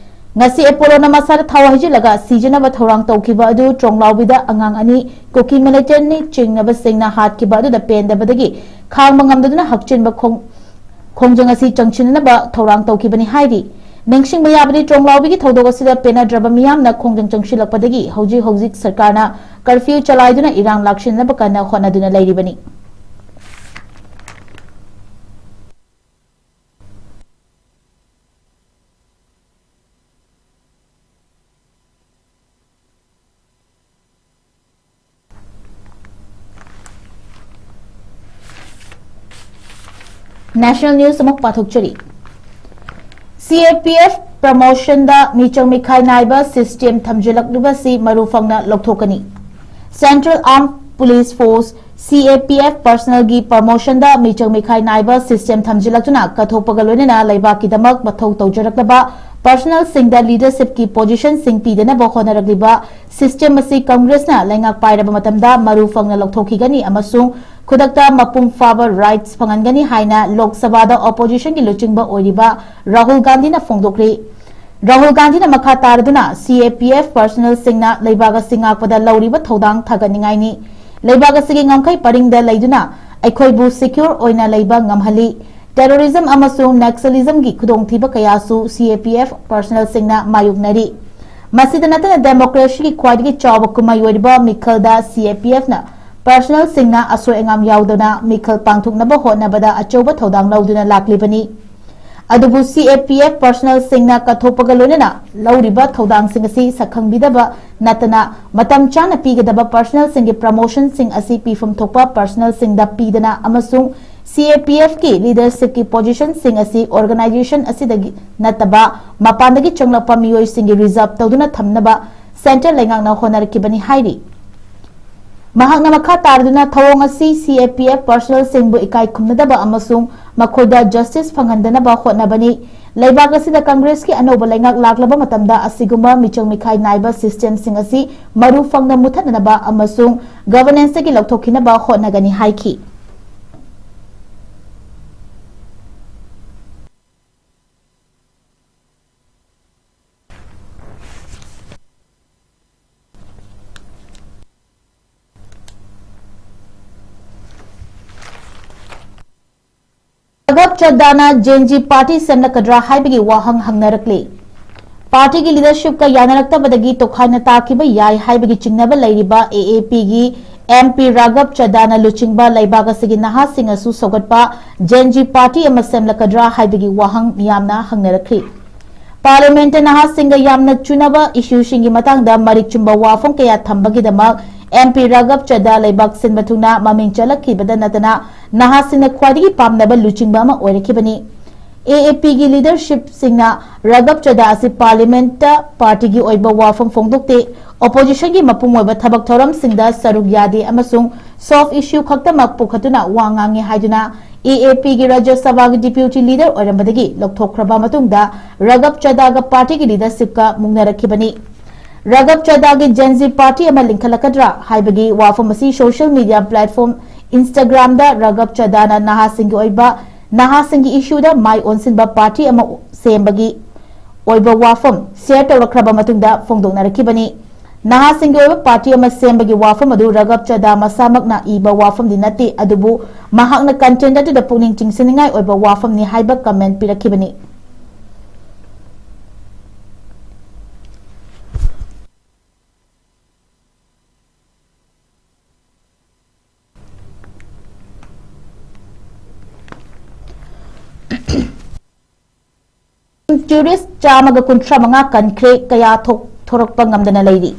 ꯉꯁꯤ ꯑꯦꯄꯣꯂꯣꯅ ꯃꯁꯥꯗ ꯊꯥꯎ ꯍꯩꯖꯤꯜꯂꯒ ꯁꯤꯖꯅꯕ ꯊꯧꯔꯥꯡ ꯇꯧꯈꯤꯕ ꯑꯗꯨ ꯆꯣꯡꯂꯥꯎꯕꯤꯗ ꯑꯉꯥꯡ ꯑꯅꯤ ꯀꯨꯀꯤ ꯃꯤꯂꯤꯇꯦꯟꯠꯅꯤ ꯆꯤꯡꯅꯕꯁꯤꯡꯅ ꯍꯥꯠꯈꯤꯕ ꯑꯗꯨꯗ ꯄꯦꯟꯗꯕꯗꯒꯤ ꯈꯥꯡꯕ ꯉꯝꯗꯗꯨꯅ ꯍꯛꯆꯤꯟꯕ ꯈꯣꯡ ꯈꯣꯡꯖꯪ ꯑꯁꯤ ꯆꯪꯁꯤꯟꯅꯅꯕ ꯊꯧꯔꯥꯡ ꯇꯧꯈꯤꯕꯅꯤ ꯍꯥꯏꯔꯤ꯫ ꯅꯤꯡꯁꯤꯡꯕ ꯌꯥꯕꯗꯤ ꯆꯣꯡꯂꯥꯎꯕꯤꯒꯤ ꯊꯧꯗꯣꯛ ꯑꯁꯤꯗ ꯄꯦꯟꯅꯗ꯭ꯔꯕ ꯃꯤꯌꯥꯝꯅ ꯈꯣꯡꯖꯪ ꯆꯪꯁꯤꯜꯂꯛꯄꯗꯒꯤ ꯍꯧꯖꯤꯛ ꯍꯧꯖꯤꯛ ꯁꯔꯀꯥꯔꯅ ꯀꯔꯐ꯭ꯌꯨ ꯆꯂꯥꯏꯗꯨꯅ ꯏꯔꯥꯡ ꯂꯥꯛꯁꯤꯟꯅꯕ ꯀꯟꯅ ꯍꯣꯠꯅꯗꯨꯅ ꯂꯩꯔꯤꯕꯅꯤ꯫ National news ꯑꯃꯨꯛ ꯄꯥꯊꯣꯛꯆꯔꯤ꯫ CAPF promotionꯗ ꯃꯤꯆꯪ ꯃꯤꯈꯥꯏ ꯅꯥꯏꯕ system ꯊꯝꯖꯤꯜꯂꯛꯂꯤꯕꯁꯤ ꯃꯔꯨ ꯐꯪꯅ ꯂꯧꯊꯣꯛꯀꯅꯤ꯫ Central Armed Police Force, CAPF personnelꯒꯤ promotionꯗ ꯃꯤꯆꯪ ꯃꯤꯈꯥꯏ ꯅꯥꯏꯕ system ꯊꯝꯖꯤꯜꯂꯛꯇꯨꯅ ꯀꯠꯊꯣꯛꯄꯒ ꯂꯣꯏꯅꯅ ꯂꯩꯕꯥꯛꯀꯤꯗꯃꯛ ꯃꯊꯧ ꯇꯧꯖꯔꯛꯂꯕ personnelꯁꯤꯡꯗ leadershipꯀꯤ positionꯁꯤꯡ ꯄꯤꯗꯅꯕ ꯍꯣꯠꯅꯔꯛꯂꯤꯕ system ꯑꯁꯤ Congressꯅ ꯂꯩꯉꯥꯛ ꯄꯥꯏꯔꯕ ꯃꯇꯝꯗ ꯃꯔꯨ ꯐꯪꯅ ꯂꯧꯊꯣꯛꯈꯤꯒꯅꯤ ꯑꯃꯁꯨꯡ ꯈꯨꯗꯛꯇ ꯃꯄꯨꯡ ꯐꯥꯕ rights ꯐꯪꯍꯟꯒꯅꯤ ꯍꯥꯏꯅ ꯂꯣꯛ ꯁꯚꯥꯗ oppositionꯒꯤ ꯂꯨꯆꯤꯡꯕ ꯑꯣꯏꯔꯤꯕ ꯔꯥꯍꯨꯜ ꯒꯥꯟꯙꯤꯅ ꯐꯣꯡꯗꯣꯛꯂꯤ꯫ ꯔꯥꯍꯨꯜ ꯒꯥꯟꯙꯤꯅ ꯃꯈꯥ ꯇꯥꯔꯗꯨꯅ, C A P F personnelꯁꯤꯡꯅ ꯂꯩꯕꯥꯛ ꯑꯁꯤ ꯉꯥꯛꯄꯗ ꯂꯧꯔꯤꯕ ꯊꯧꯗꯥꯡ ꯊꯥꯒꯠꯅꯤꯡꯉꯥꯏꯅꯤ꯫ ꯂꯩꯕꯥꯛ ꯑꯁꯤꯒꯤ ꯉꯝꯈꯩ ꯄꯔꯤꯡꯗ ꯂꯩꯗꯨꯅ ꯑꯩꯈꯣꯏꯕꯨ secure ꯑꯣꯏꯅ ꯂꯩꯕ ꯉꯝꯍꯜꯂꯤ꯫ Terrorism ꯑꯃꯁꯨꯡ Naxalismꯒꯤ ꯈꯨꯗꯣꯡꯊꯤꯕ ꯀꯌꯥꯁꯨ C A P F personnelꯁꯤꯡꯅ ꯃꯥꯌꯣꯛꯅꯔꯤ꯫ ꯃꯁꯤꯗ ꯅꯠꯇꯅ democracyꯒꯤ ꯈ꯭ꯋꯥꯏꯗꯒꯤ ꯆꯥꯎꯕ ꯀꯨꯝꯍꯩ ꯑꯣꯏꯔꯤꯕ ꯃꯤꯈꯜꯗ C A P Fꯅ personnelꯁꯤꯡꯅ ꯑꯁꯣꯏ ꯑꯉꯥꯝ ꯌꯥꯎꯗꯅ ꯃꯤꯈꯜ ꯄꯥꯡꯊꯣꯛꯅꯕ ꯍꯣꯠꯅꯕꯗ ꯑꯆꯧꯕ ꯊꯧꯗꯥꯡ ꯂꯧꯗꯨꯅ ꯂꯥꯛꯂꯤꯕꯅꯤ꯫ ꯑꯗꯨꯕꯨ C A P F personnelꯁꯤꯡꯅ ꯀꯠꯊꯣꯛꯄꯒ ꯂꯣꯏꯅꯅ ꯂꯧꯔꯤꯕ ꯊꯧꯗꯥꯡꯁꯤꯡ ꯑꯁꯤ ꯁꯛꯈꯪꯕꯤꯗꯕ ꯅꯠꯇꯅ ꯃꯇꯝ ꯆꯥꯅ ꯄꯤꯒꯗꯕ personnelꯁꯤꯡꯒꯤ promotionꯁꯤꯡ ꯑꯁꯤ ꯄꯤꯐꯝ ꯊꯣꯛꯄ personnelꯁꯤꯡꯗ ꯄꯤꯗꯅ ꯑꯃꯁꯨꯡ C A P Fꯀꯤ leadershipꯀꯤ positionꯁꯤꯡ ꯑꯁꯤ organization ꯑꯁꯤꯗꯒꯤ ꯅꯠꯇꯕ ꯃꯄꯥꯟꯗꯒꯤ ꯆꯪꯂꯛꯄ ꯃꯤꯑꯣꯏꯁꯤꯡꯒꯤ reserve ꯇꯧꯗꯨꯅ ꯊꯝꯅꯕ centre ꯂꯩꯉꯥꯛꯅ ꯍꯣꯠꯅꯔꯛꯈꯤꯕꯅꯤ ꯍꯥꯏꯔꯤ꯫ ꯃꯍꯥꯛꯅ ꯃꯈꯥ ꯇꯥꯔꯗꯨꯅ, ꯊꯧꯑꯣꯡ ꯑꯁꯤ C A P F personnelꯁꯤꯡꯕꯨ ꯏꯀꯥꯏ ꯈꯨꯝꯅꯗꯕ ꯑꯃꯁꯨꯡ ꯃꯈꯣꯏꯗ justice ꯐꯪꯍꯟꯗꯅꯕ ꯍꯣꯠꯅꯕꯅꯤ꯫ ꯂꯩꯕꯥꯛ ꯑꯁꯤꯗ Congressꯀꯤ ꯑꯅꯧꯕ ꯂꯩꯉꯥꯛ ꯂꯥꯛꯂꯕ ꯃꯇꯝꯗ ꯑꯁꯤꯒꯨꯝꯕ ꯃꯤꯆꯪ ꯃꯤꯈꯥꯏ ꯅꯥꯏꯕ systemꯁꯤꯡ ꯑꯁꯤ ꯃꯔꯨ ꯐꯪꯅ ꯃꯨꯊꯠꯅꯅꯕ ꯑꯃꯁꯨꯡ governanceꯇꯒꯤ ꯂꯧꯊꯣꯛꯈꯤꯅꯕ ꯍꯣꯠꯅꯒꯅꯤ ꯍꯥꯏꯈꯤ꯫ ꯔꯥꯘꯕ ꯆꯗꯥꯅ Gen Z party ꯁꯦꯝꯂꯛꯀꯗ꯭ꯔꯥ ꯍꯥꯏꯕꯒꯤ ꯋꯥꯍꯪ ꯍꯪꯅꯔꯛꯂꯤ꯫ Partyꯒꯤ leadershipꯀ ꯌꯥꯅꯔꯛꯇꯕꯗꯒꯤ ꯇꯣꯈꯥꯏꯅ ꯇꯥꯈꯤꯕ ꯌꯥꯏ ꯍꯥꯏꯕꯒꯤ ꯆꯤꯡꯅꯕ ꯂꯩꯔꯤꯕ A A Pꯒꯤ M P ꯔꯥꯘꯕ ꯆꯗꯥꯅ ꯂꯨꯆꯤꯡꯕ ꯂꯩꯕꯥꯛ ꯑꯁꯤꯒꯤ ꯅꯍꯥꯁꯤꯡꯅꯁꯨ ꯁꯧꯒꯠꯄ Gen Z party ꯑꯃ ꯁꯦꯝꯂꯛꯀꯗ꯭ꯔꯥ ꯍꯥꯏꯕꯒꯤ ꯋꯥꯍꯪ ꯃꯤꯌꯥꯝꯅ ꯍꯪꯅꯔꯛꯈꯤ꯫ Parliamentꯇ ꯅꯍꯥꯁꯤꯡꯒ ꯌꯥꯝꯅ ꯆꯨꯅꯕ issueꯁꯤꯡꯒꯤ ꯃꯇꯥꯡꯗ ꯃꯔꯤꯛ ꯆꯨꯝꯕ ꯋꯥꯐꯝ ꯀꯌꯥ ꯊꯝꯕꯒꯤꯗꯃꯛ M P ꯔꯥꯘꯕ ꯆꯗꯥ ꯂꯩꯕꯥꯛ ꯁꯤꯟꯕ ꯊꯨꯡꯅ ꯃꯃꯤꯡ ꯆꯠꯂꯛꯈꯤꯕꯗ ꯅꯠꯇꯅ ꯅꯍꯥꯁꯤꯡꯅ ꯈ꯭ꯋꯥꯏꯗꯒꯤ ꯄꯥꯝꯅꯕ ꯂꯨꯆꯤꯡꯕ ꯑꯃ ꯑꯣꯏꯔꯛꯈꯤꯕꯅꯤ꯫ A A Pꯒꯤ leadershipꯁꯤꯡꯅ ꯔꯥꯘꯕ ꯆꯗꯥ ꯑꯁꯤ Parliamentꯇ partyꯒꯤ ꯑꯣꯏꯕ ꯋꯥꯐꯝ ꯐꯣꯡꯗꯣꯛꯇꯦ, oppositionꯒꯤ ꯃꯄꯨꯡ ꯑꯣꯏꯕ ꯊꯕꯛ ꯊꯧꯔꯝꯁꯤꯡꯗ ꯁꯔꯨꯛ ꯌꯥꯗꯦ ꯑꯃꯁꯨꯡ soft issue ꯈꯛꯇꯃꯛ ꯄꯨꯈꯠꯇꯨꯅ ꯋꯥ ꯉꯥꯡꯉꯤ ꯍꯥꯏꯗꯨꯅ A A Pꯒꯤ ꯔꯥꯖ꯭ꯌ ꯁꯚꯥꯒꯤ deputy leader ꯑꯣꯏꯔꯝꯕꯗꯒꯤ ꯂꯧꯊꯣꯛꯈ꯭ꯔꯕ ꯃꯇꯨꯡꯗ ꯔꯥꯘꯕ ꯆꯗꯥꯒ partyꯒꯤ leadershipꯀ ꯃꯨꯛꯅꯔꯛꯈꯤꯕꯅꯤ꯫ ꯔꯥꯘꯕ ꯆꯗꯥꯒꯤ Gen Z party ꯑꯃ ꯂꯤꯡꯈꯠꯂꯛꯀꯗ꯭ꯔꯥ ꯍꯥꯏꯕꯒꯤ ꯋꯥꯐꯝ ꯑꯁꯤ social media platform Instagramꯗ ꯔꯥꯘꯕ ꯆꯗꯥꯅ ꯅꯍꯥꯁꯤꯡꯒꯤ ꯑꯣꯏꯕ, ꯅꯍꯥꯁꯤꯡꯒꯤ issueꯗ ꯃꯥꯏ ꯑꯣꯟꯁꯤꯟꯕ party ꯑꯃ ꯁꯦꯝꯕꯒꯤ ꯑꯣꯏꯕ ꯋꯥꯐꯝ ꯁꯦꯌꯔ ꯇꯧꯔꯛꯈ꯭ꯔꯕ ꯃꯇꯨꯡꯗ ꯐꯣꯡꯗꯣꯛꯅꯔꯛꯈꯤꯕꯅꯤ꯫ ꯅꯍꯥꯁꯤꯡꯒꯤ ꯑꯣꯏꯕ ꯄꯥꯔꯇꯤ ꯑꯃ ꯁꯦꯝꯕꯒꯤ ꯋꯥꯐꯝ ꯑꯗꯨ ꯔꯥꯘꯕ ꯆꯗꯥ ꯃꯁꯥꯃꯛꯅ ꯏꯕ ꯋꯥꯐꯝꯗꯤ ꯅꯠꯇꯦ, ꯑꯗꯨꯕꯨ ꯃꯍꯥꯛꯅ ꯀꯟꯇꯦꯟꯠ ꯑꯗꯨꯗ ꯄꯨꯛꯅꯤꯡ ꯆꯤꯡꯁꯤꯟꯅꯤꯡꯉꯥꯏ ꯑꯣꯏꯕ ꯋꯥꯐꯝꯅꯤ ꯍꯥꯏꯕ ꯀꯃꯦꯟꯠ ꯄꯤꯔꯛꯈꯤꯕꯅꯤ꯫ ꯇꯨꯔꯤꯁ ꯆꯥꯝꯃꯒ ꯀꯨꯟꯊ꯭ꯔꯥ ꯃꯉꯥ ꯀꯟꯈ꯭ꯔꯦ, ꯀꯌꯥ ꯊꯣꯛ-, ꯊꯣꯔꯛꯄ ꯉꯝꯗꯅ ꯂꯩꯔꯤ꯫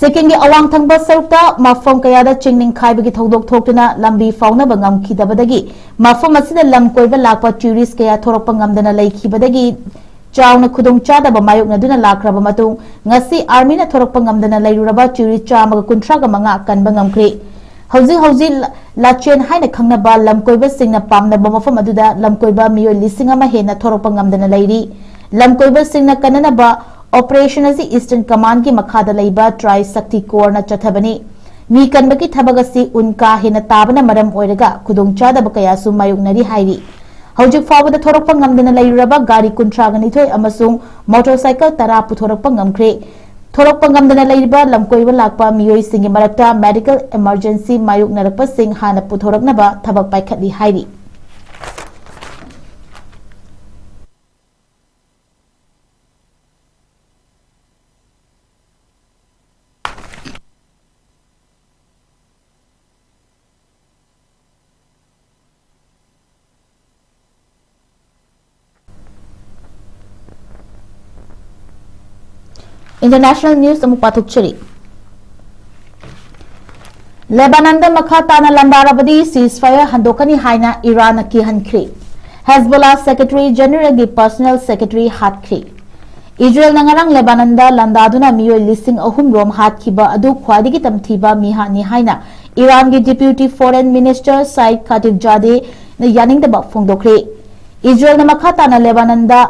ꯁꯤꯛꯀꯤꯝꯒꯤ ꯑꯋꯥꯡ ꯊꯪꯕ ꯁꯔꯨꯛꯇ ꯃꯐꯝ ꯀꯌꯥꯗ ꯆꯤꯡ ꯅꯤꯡꯈꯥꯏꯕꯒꯤ ꯊꯧꯗꯣꯛ ꯊꯣꯛꯇꯨꯅ ꯂꯝꯕꯤ ꯐꯥꯎꯅꯕ ꯉꯝꯈꯤꯗꯕꯗꯒꯤ ꯃꯐꯝ ꯑꯁꯤꯗ ꯂꯝ ꯀꯣꯏꯕ ꯂꯥꯛꯄ ꯇꯨꯔꯤꯁ ꯀꯌꯥ ꯊꯣꯔꯛꯄ ꯉꯝꯗꯅ ꯂꯩꯈꯤꯕꯗꯒꯤ ꯆꯥꯎꯅ ꯈꯨꯗꯣꯡꯆꯥꯗꯕ ꯃꯥꯌꯣꯛꯅꯗꯨꯅ ꯂꯥꯛꯈ꯭ꯔꯕ ꯃꯇꯨꯡ, ꯉꯁꯤ ꯑꯥꯔꯃꯤꯅ ꯊꯣꯔꯛꯄ ꯉꯝꯗꯅ ꯂꯩꯔꯨꯔꯕ ꯇꯨꯔꯤꯁ ꯆꯥꯝꯃꯒ ꯀꯨꯟꯊ꯭ꯔꯥꯒ ꯃꯉꯥ ꯀꯟꯕ ꯉꯝꯈ꯭ꯔꯦ꯫ ꯍꯧꯖꯤꯛ ꯍꯧꯖꯤꯛ ꯂ-, ꯂꯥꯆꯦꯟ ꯍꯥꯏꯅ ꯈꯪꯅꯕ ꯂꯝꯀꯣꯏꯕꯁꯤꯡꯅ ꯄꯥꯝꯅꯕ ꯃꯐꯝ ꯑꯗꯨꯗ ꯂꯝꯀꯣꯏꯕ ꯃꯤꯑꯣꯏ ꯂꯤꯁꯤꯡ ꯑꯃ ꯍꯦꯟꯅ ꯊꯣꯔꯛꯄ ꯉꯝꯗꯅ ꯂꯩꯔꯤ꯫ ꯂꯝꯀꯣꯏꯕꯁꯤꯡꯅ ꯀꯟꯅꯅꯕ ꯑꯣꯄꯔꯦꯁꯟ ꯑꯁꯤ ꯏꯁꯇꯔꯟ ꯀꯃꯥꯟꯒꯤ ꯃꯈꯥꯗ ꯂꯩꯕ ꯇ꯭ꯔꯥꯏ ꯁꯛꯇꯤ ꯀꯣꯔꯅ ꯆꯠꯊꯕꯅꯤ꯫ ꯃꯤ ꯀꯟꯕꯒꯤ ꯊꯕꯛ ꯑꯁꯤ ꯎꯟ ꯀꯥ ꯍꯦꯟꯅ ꯇꯥꯕꯅ ꯃꯔꯝ ꯑꯣꯏꯔꯒ ꯈꯨꯗꯣꯡꯆꯥꯗꯕ ꯀꯌꯥꯁꯨ ꯃꯥꯌꯣꯛꯅꯔꯤ ꯍꯥꯏꯔꯤ꯫ ꯍꯧꯖꯤꯛ ꯐꯥꯎꯕꯗ ꯊꯣꯔꯛꯄ ꯉꯝꯗꯅ ꯂꯩꯔꯨꯔꯕ ꯒꯥꯔꯤ ꯀꯨꯟꯊ꯭ꯔꯥꯒ ꯅꯤꯊꯣꯏ ꯑꯃꯁꯨꯡ ꯃꯣꯇꯣꯔꯁꯥꯏꯀꯜ ꯇꯔꯥ ꯄꯨꯊꯣꯔꯛꯄ ꯉꯝꯈ꯭ꯔꯦ꯫ ꯊꯣꯔꯛꯄ ꯉꯝꯗꯅ ꯂꯩꯔꯤꯕ ꯂꯝꯀꯣꯏꯕ ꯂꯥꯛꯄ ꯃꯤꯑꯣꯏꯁꯤꯡꯒꯤ ꯃꯔꯛꯇ ꯃꯦꯗꯤꯀꯦꯜ ꯏꯃꯔꯖꯦꯟꯁꯤ ꯃꯥꯌꯣꯛꯅꯔꯛꯄꯁꯤꯡ ꯍꯥꯟꯅ ꯄꯨꯊꯣꯔꯛꯅꯕ ꯊꯕꯛ ꯄꯥꯏꯈꯠꯂꯤ ꯍꯥꯏꯔꯤ꯫ International news ꯑꯃꯨꯛ ꯄꯥꯊꯣꯛꯆꯔꯤ꯫ ꯂꯦꯕꯥꯅꯟꯗ ꯃꯈꯥ ꯇꯥꯅ ꯂꯥꯟꯗꯥꯔꯕꯗꯤ ceasefire ꯍꯟꯗꯣꯛꯀꯅꯤ ꯍꯥꯏꯅ ꯏꯔꯥꯟꯅ ꯀꯤꯍꯟꯈ꯭ꯔꯦ꯫ ꯍꯦꯖꯕꯣꯂꯥ ꯁꯦꯀ꯭ꯔꯦꯇꯔꯤ ꯖꯦꯅꯔꯦꯜꯒꯤ ꯄꯔꯁꯣꯅꯦꯜ ꯁꯦꯀ꯭ꯔꯦꯇꯔꯤ ꯍꯥꯠꯈ꯭ꯔꯦ꯫ ꯏꯖꯔꯦꯜꯅ ꯉꯔꯥꯡ ꯂꯦꯕꯥꯅꯟꯗ ꯂꯥꯟꯗꯥꯗꯨꯅ ꯃꯤꯑꯣꯏ ꯂꯤꯁꯤꯡ ꯑꯍꯨꯝ ꯔꯣꯝ ꯍꯥꯠꯈꯤꯕ ꯑꯗꯨ ꯈ꯭ꯋꯥꯏꯗꯒꯤ ꯇꯝꯊꯤꯕ ꯃꯤꯍꯥꯠꯅꯤ ꯍꯥꯏꯅ ꯏꯔꯥꯟꯒꯤ ꯗꯤꯄ꯭ꯌꯨꯇꯤ ꯐꯣꯔꯦꯟ ꯃꯤꯅꯤꯁꯇꯔ ꯁꯥꯏꯗ ꯈꯥꯇꯤꯕ ꯖꯥꯗꯦꯅ ꯌꯥꯅꯤꯡꯗꯕ ꯐꯣꯡꯗꯣꯛꯈ꯭ꯔꯦ꯫ ꯏꯖꯔꯦꯜꯅ ꯃꯈꯥ ꯇꯥꯅ ꯂꯦꯕꯥꯅꯟꯗ